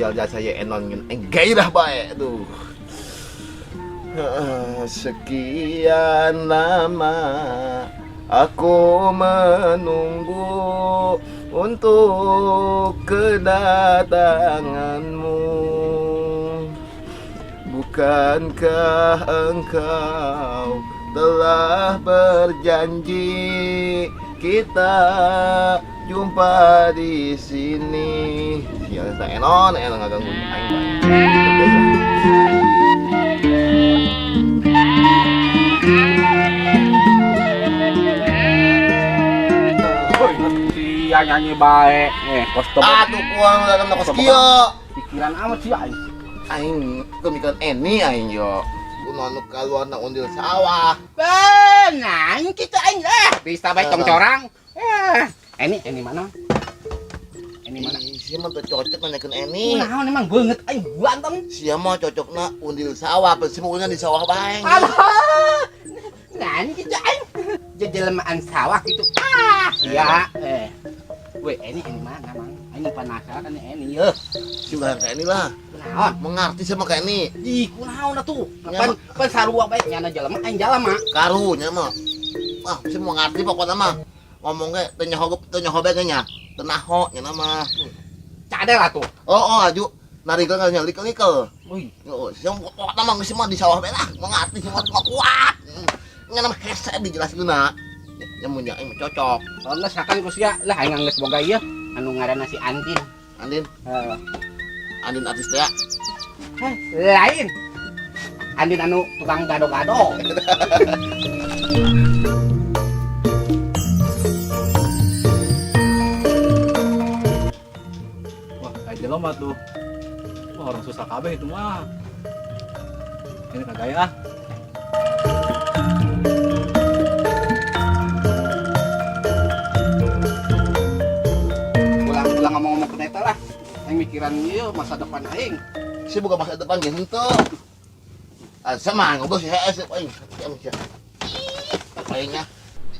Sial jasa ya enon ngen aing gairah bae tuh. Sekian lama aku menunggu untuk kedatanganmu. Bukankah engkau telah berjanji kita jumpa di sini? Sial jasa enon, enon ngaganggu aing bae. Sia nyanyi bae. Eh, kos teu Atuh kuang dalam kos kieu. Pikiran amat sih aing. Aing kemikiran eni aing yo. Kunaon nu kaluar na undil sawah. Benang kita aing lah. Bisa bae tong corang. Eh, ini mana? Ini mana? Ih, sia mah teu cocok nanyakeun eni. Kunaon emang beungeut aing ganteng. Sia mah cocokna undil sawah, pasti mah di sawah bae. Alah. Nah, kita aing jejelemaan sawah gitu. Ah, ya. Eh. Weh, ini mana, Mang? Aing penasaran ini yeuh. Si ulah ka eni lah. Kunaon? Mengerti sama ka eni. Ih, kunaon atuh? Pan pan sarua bae nyana jelema aing jalma. Karunya mah. Ah, si mau ngerti pokokna mah. Ngomong ge teu nyaho teu nyaho bae ge nya. Teu naho nya mah. Cadel atuh. Oh, aju. Narikel nya likel-likel. Wih, Oh, si pokokna mah geus mah di sawah bae lah. Mengerti si mah kuat. Nya mah hese dijelaskeunna. Ya mun nya aing mah cocok. soalnya sakan ku sia lah aing geus boga ieu anu ngaranna si Antin. Andin, Heeh. Andin artis teh. Heh, lain. Andin anu tukang gado-gado. Wah, kayak jelema tuh. Wah, orang susah kabeh itu mah. Ini kagak ya. Ulang-ulang ngomong-ngomong ke eta lah. Aing mikiran ieu masa depan aing. Si buka masa depan ge henteu. Ah, sama ngobrol si hees aing. Ih, aingnya.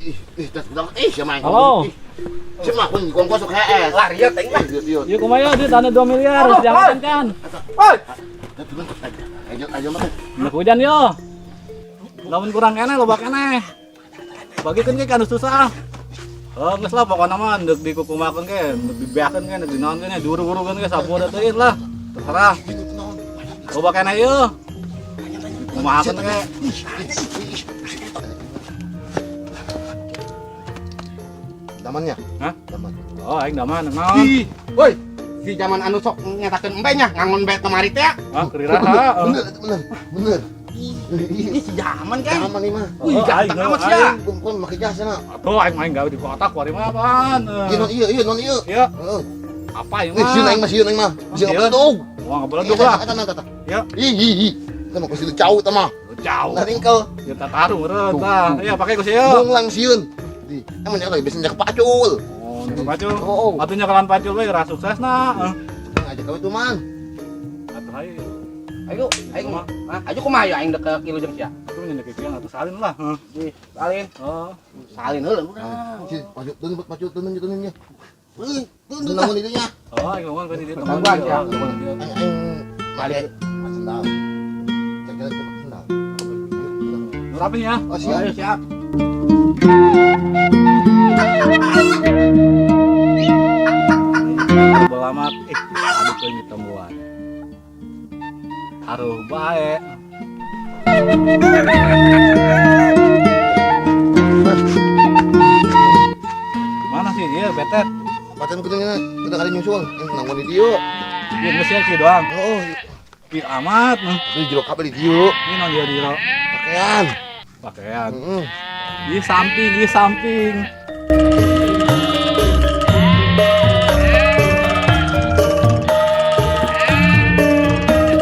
Ih, ih, tas bilang ih sama aing. Halo. Sama kun kong kosok hees. Lah rieu teh lah. Ih, ieu. Yuk kumaha duit anu 2 miliar, Aduh, jangan kan. Woi, Ayo ayo mah. Nek hujan yo. Lamun kurang keneh loba keneh. Bagikeun ge ka anu susah. Oh, geus lah pokona mah ndek dikukumakeun ge, ndek dibeakeun ge, ndek dinaonkeun ge, diuru-urukeun ge saboda teuing lah. Terserah. Loba keneh ieu. Kumahakeun ge. Damannya? Hah? Daman. Oh, aing daman naon? Ih, woi. Si zaman anu sok nyatakeun embe nya, ngangon bae kamari teh. Ah, keriraha. Bener, bener, bener. Ih, si zaman kan. Daman nih mah. Wih, ganteng amat sia. Kun kun make jasa na. Atuh aing main gawe di kota kuari mah apaan? Iya non iya, iya non iya. Iya, Heeh. apa ieu Ih, sieun aing mah? mah sieun aing mah. Sieun Sieun. beledug. Wah, ngabeledug lah. Eta eta eta. Ya. Ih, ih, ih. Eta mah kusi cau eta mah. Jauh. Naringkel. Ya tataru meureun Tuh, tah. tuh. Iya, pakai ku sieun. Munglang sieun. Di, emang nya lagi biasa pacul. Oh, nyekel pacul. Oh, Atuh nyekelan pacul we ra sukses na. Ngajak kau itu man. Atuh hayu. Ayo, ayo kumaha? Hah? Ayo kumaha ya aing dek ke kilu jeung sia. Atuh nyendek kieu atuh salin lah. Ih, salin. Oh, Salin heula urang. Si, pacul turun pacul turun turun nya. Turun bangun itu nya. oh, aing ngomong ke dieu teman. Gangguan, ya. Aing aing mari sendal. Cek cek sendal. Nu rapi ya. Oh, siap. Ayo siap. Belamat ih, aduh teuing ditemuan. Aruh bae. Mana sih dia betet? Pacan kudu kudu kali nyusul. Nanggon di dieu. Ieu geus ya kieu doang. Oh, Ih amat. di jero kabeh di dieu. Ini non dia di jero. Pakaian. Pakaian. Heeh. Ih samping, ih samping.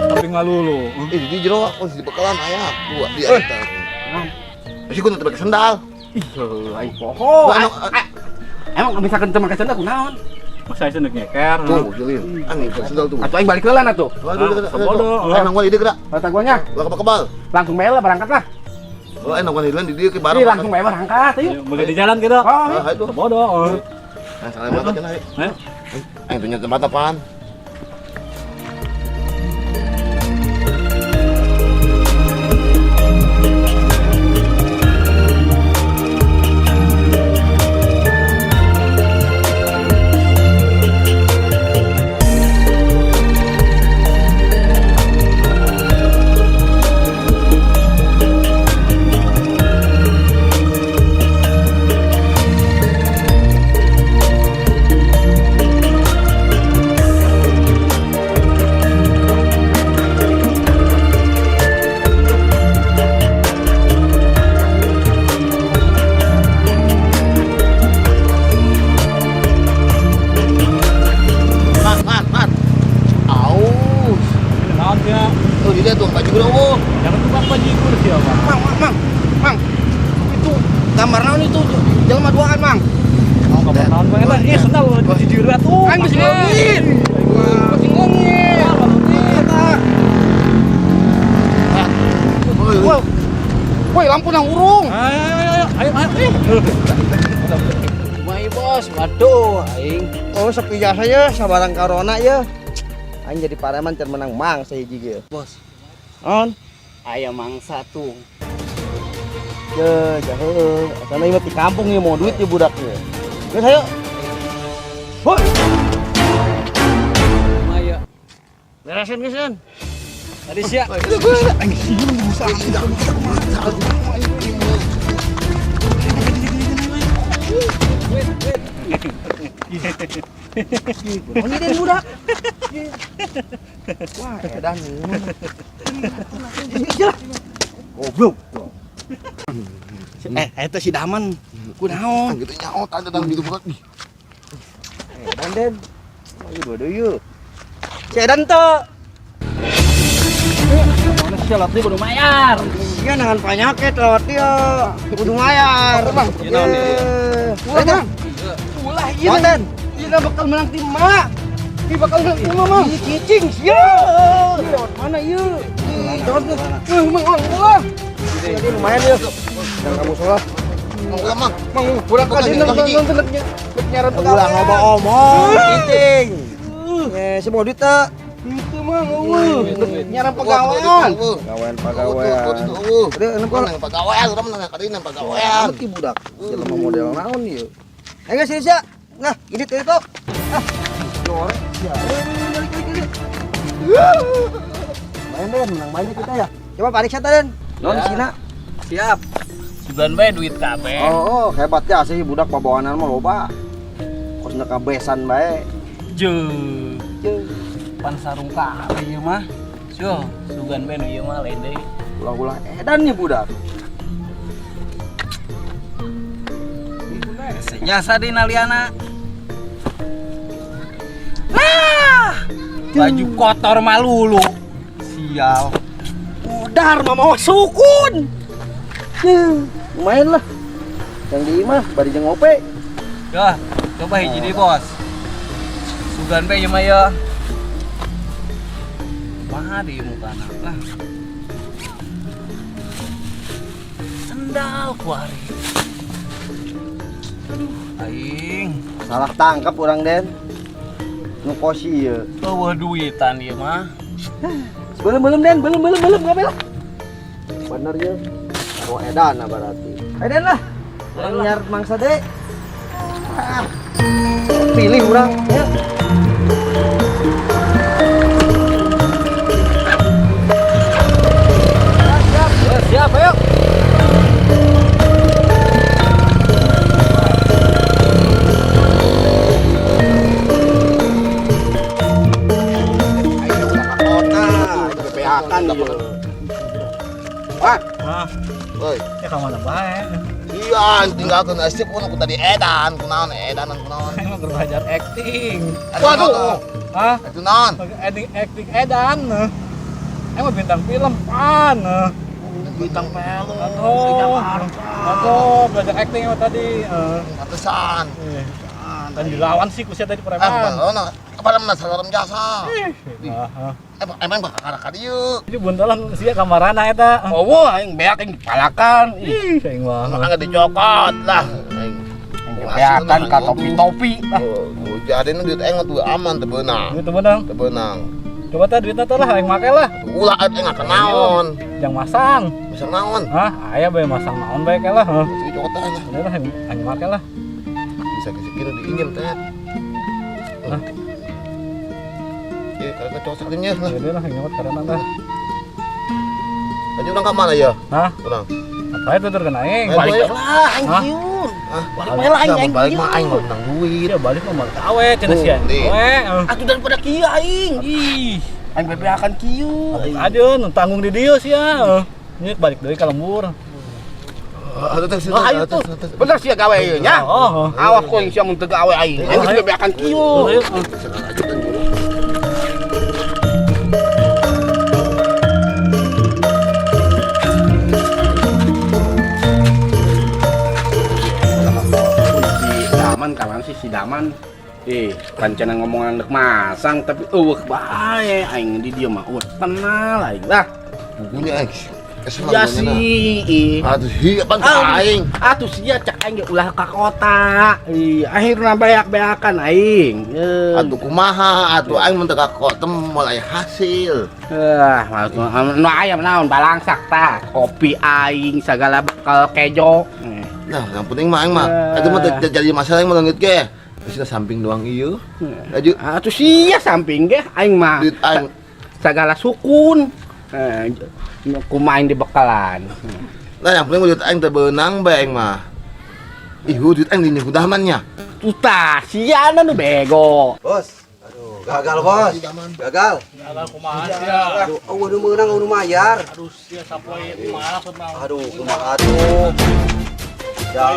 Samping ngalulu. Eh, di jero aku di bekalan aya. Dua di eta. Si kudu teu pakai sendal. Ih, aing poho. Anu, Emang misalkan teu make sendal kunaon? Masa saya ndek nyeker. Tuh, jilin. Aneh pakai sendal tuh. Atuh aing balik heula atuh. Waduh, Sebodoh. Ayo nanggon di dieu gerak. Kata guanya Ulah kebal-kebal. langsung bae lah berangkat lah. Oh, enak nanggon di dieu ke bareng. Ih, langsung bae berangkat ayo. Mulai di jalan gitu. Oh, Ah, itu. Sebodoh. Nah, salah banget kan, ayo. Eh? Ayo punya tempat apaan? Naon bae eta? Ih, sendal jujur atuh. Aing masih leungit. Masih leungit. Eta. Woi. Woi, lampu nang urung. Ayo ayo ayo ayo ayo. Kumaha bos? Waduh, aing. Oh, sepi jasa ya, sabarang corona ya. Aing jadi pareman can menang mangsa hiji ge. Bos, On. aya mangsa tuh. Ye, jahe. Asana ieu mah di kampung ieu mau duit ieu budak ieu. Geus ayo. Hoi. Kumaha ya? Beresin geus. Tadi sia. Oh, ini den budak. Wah, edan ieu. Goblok. Eh, eta si Daman. Kunaon? Gitu nyaot ada dalam gitu budak. Edan den. Oh, ieu dua deui ieu. Si edan teu. Mana sia latih kudu mayar. Iya nangan penyakit lewat dia. Kudu mayar. Bang. Iya, naon ieu? Ulah, Bang. Ulah ieu. Konten. Ieu bakal menang tim mak. Ieu bakal menang tim mak, Mang. Ih, cicing sia. Lewat mana ieu? Terus Eh, Mang, Mang, ulah. Jadi lumayan ya. Jangan kamu sholat. Mang ulah mang. Mang, budak Bukan, tadi bukan, nonton hiji. nonton nyaran Ulah ngobo omong, cicing. Eh, si mau duit teu? Itu mang, eueuh. Nyaran pegawaian. Pagawean, pagawean. Udah, Udah, enak nang pagawean, urang nang kadina pagawean. Amat ki budak. Jelema model naon ieu? Ayo geus sini sia. Nah, ini teh tok. Ah, jorek sia. Balik balik balik. Main Den, menang banyak kita ya. Coba pariksa teh Den. Non Ya. sina. Siap. Sugan bae duit kabeh. Oh, oh, hebat ya sih budak pabawaanan mah loba. Kos kabesan bae. Jeung. Jeung Pan sarung kabeh ieu mah. Suh, sugan bae nu ieu mah lain deui. ulah-ulah edan nih budak. Jasa di Naliana. Ah! Baju kotor malulu. Sial. Udar mama sukun. Huh, lumayan lah. Yang di imah bari jeung ngope. Yah, coba hiji deui, Bos. Sugan bae ieu mah ya. Kumaha deui mukana lah. Sendal kuari. Aduh, aing. Salah tangkap orang Den. Nu kosi ieu. Eueuh duitan ieu mah. Belum belum Den, belum belum belum kabeh lah. Bener ya. Oh edan lah berarti. Edan lah. Urang nyar mangsa deh. Ah. Pilih urang ya. Siap, ayo. Ayo udah ke kota, bebeakan ieu. Wah, Ah, Woi. ya ka mana bae. Iya, tinggalkeun asik pun aku tadi edan, kunaon edan kunaon. Emang keur belajar acting. Waduh. Hah? Itu naon? Acting acting edan. Emang bintang film pan. Bintang film. Aduh. Aduh, belajar acting emang tadi. Pantesan. Dan dilawan sih kusia tadi Ah, preman. mana? Kepada mana salam jasa. Ah, ah. Emang emang bakal ka dieu. Jadi buntalan sia kamarana eta. Oh, aing beak aing dipalakan. Ih, Ih, aing mah. Maka dicokot lah. Aing. beakan ka topi-topi lah. Oh, jadi nu duit aing mah tuh aman teu beunang. Duit teu beunang. Teu beunang. Coba teh duitna teh lah aing make lah. Ulah aing nggak naon. Jang masang. Bisa naon. Hah, aya bae masang naon bae ke lah. Heuh. Jadi cokot teh lah. Udah lah aing aing make lah. Bisa gesekin diinjem teh. Hah? Iya, karena cocok sakitnya lah. Ya udah lah aing nyokot karena teh. Tadi urang ka mana ya? Hah? Urang. Apa itu tur kena aing? Balik Balik lah aing Hah? ciun. Ah, Balik bae lah aing aing. balik mah aing mah menang duit. Iya balik mah balik awe cenah sia. Nih. Awe. Heuh. Atuh daripada kieu aing. Ih, Aing bebeakan kieu. aja nu tanggung di dieu sia. Heuh. Ini balik deui ka lembur. Ah, tuh, tuh, Oh, ayo tuh. Bener sih gawe ieu nya. Oh, oh. Awak ku aing sia mun teu gawe aing. Aing geus bebeakan kieu. Ayo. Daman kawan sih si Daman. Eh, pancana ngomongan dek masang tapi euweuh bae aing di dieu mah euweuh tenal aing lah. Bukunya aing. Kesel Ya sih. Ih. Aduh, hi apaan Ah, aing? Atuh sia cak aing ge ulah ka kota. Ih, akhirna beak-beakan aing. Eh. Atuh kumaha, atuh aing mun teu ka kota mulai hasil. Eh, nu aya naon balangsak tah, kopi aing sagala bekal kejo. Eh. Nah, yang penting mah aing mah. Eh. Itu mah teu jadi masalah yang leungit ge. Terus samping doang ieu. Laju Atuh sia samping ge aing mah duit aing. Sagala sukun. Eh, kumaha aing dibekalan. Nah, yang penting duit aing teu beunang bae aing mah. Ih, duit aing di Daman nya. Tuh tah, sia nu bego. Bos. Aduh, gagal bos. Gagal. Gagal kumaha sia. Aduh, euweuh nu meunang euweuh nu mayar. Aduh sia sapoe kumaha maksudna. Aduh, kumaha atuh. Ya,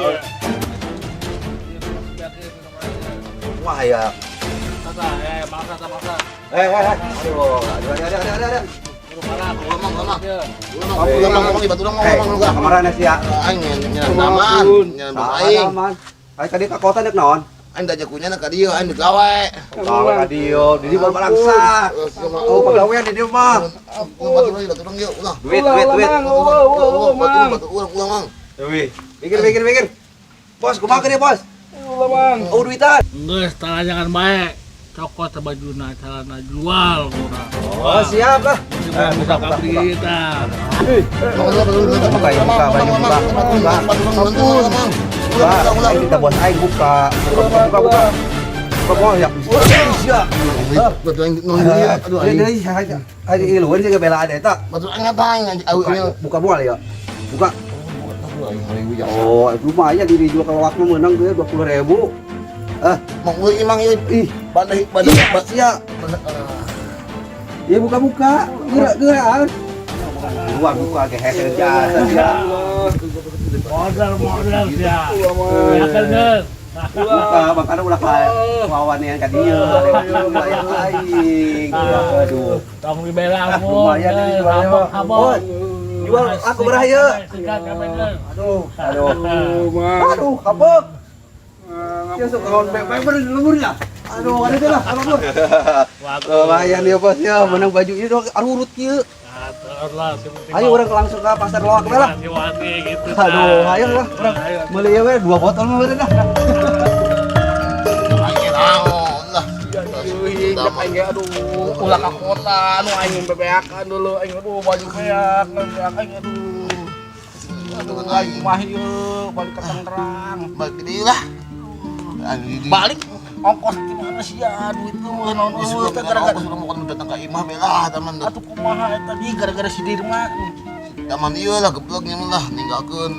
kumaha ya? Tata, eh maksa tata maksa. Eh, eh, eh. Aduh, aduh, aduh, aduh, aduh, aduh. Ulah mang, ulah mang. Ulah mang, ngomong batu ulah Eh, ngomong lu gak. kemarin sih ya. Aing nyen Daman, nyen bos aing. Aman. Aing tadi ka kota nek naon? Aing da jakunya na ka dieu, aing digawe. Gawe ka dieu, di dieu balangsa. Oh, pagawean di dieu mah. Batu ulah, batu ulah, ulah. Duit, duit, duit. Ulah, batu ulah, ulah mang. Duit. Mikir, mikir, mikir. Bos, kumaha geuning, Bos? Ulah mang. Oh, duitan. Geus tara jangan bae. Cokot bajuna celana jual kurang. Oh, siap lah. Bisa kabri kita. Buka, ya, buka, baju buka. Buka. Buka, aing kita bos aing buka. Buka, buka, buka, buka. Buka, buka, ya. Sia. Batu aing non ieu, aduh aing. Deui, aing iluan sih belaan eta. Batu aing ngapain anjing awi. Buka moal ya. Buka. Oh, lumayan diri jual kalau waktu menang tuh ya 20.000. Ah, Mang euy imang ieu. ih, Bandai bandai iya, sia. Ya buka-buka, gerak-gerak. Luar buka ke hese jasa sia. Modal modal sia. Ya kan geus. Buka, makanya ulah ka wawan yang ka dieu, layak aing. Aduh. Tong dibela Lumayan ini jualnya, Bang. Abon. Jual aku berah ieu. Sikat kabeh geus. Aduh, aduh. Aduh, kapok. Ya sok kawan paper di lemburnya. Aduh, ada lah, lembur. Lumayan ya bos ya, menang baju ini dong, arurut kieu. Ayo orang langsung ke pasar loak lah. Gitu. Aduh, ayo lah, orang beli ya we 2 botol mah lah. Aing naon lah. Aing aduh, ulah ka kota nu aing bebeakan dulu aing aduh baju beak, beak aing aduh. Aduh aing mah ieu balik ke Tangerang. Balik deui lah. Balik ongkos di mana sih ya duit lu naon eueuh teh gara-gara gara-gara mau datang ka imah belah taman. Atuh kumaha eta di gara-gara si Dirma. Taman ieu lah gebleknya lah ninggalkeun.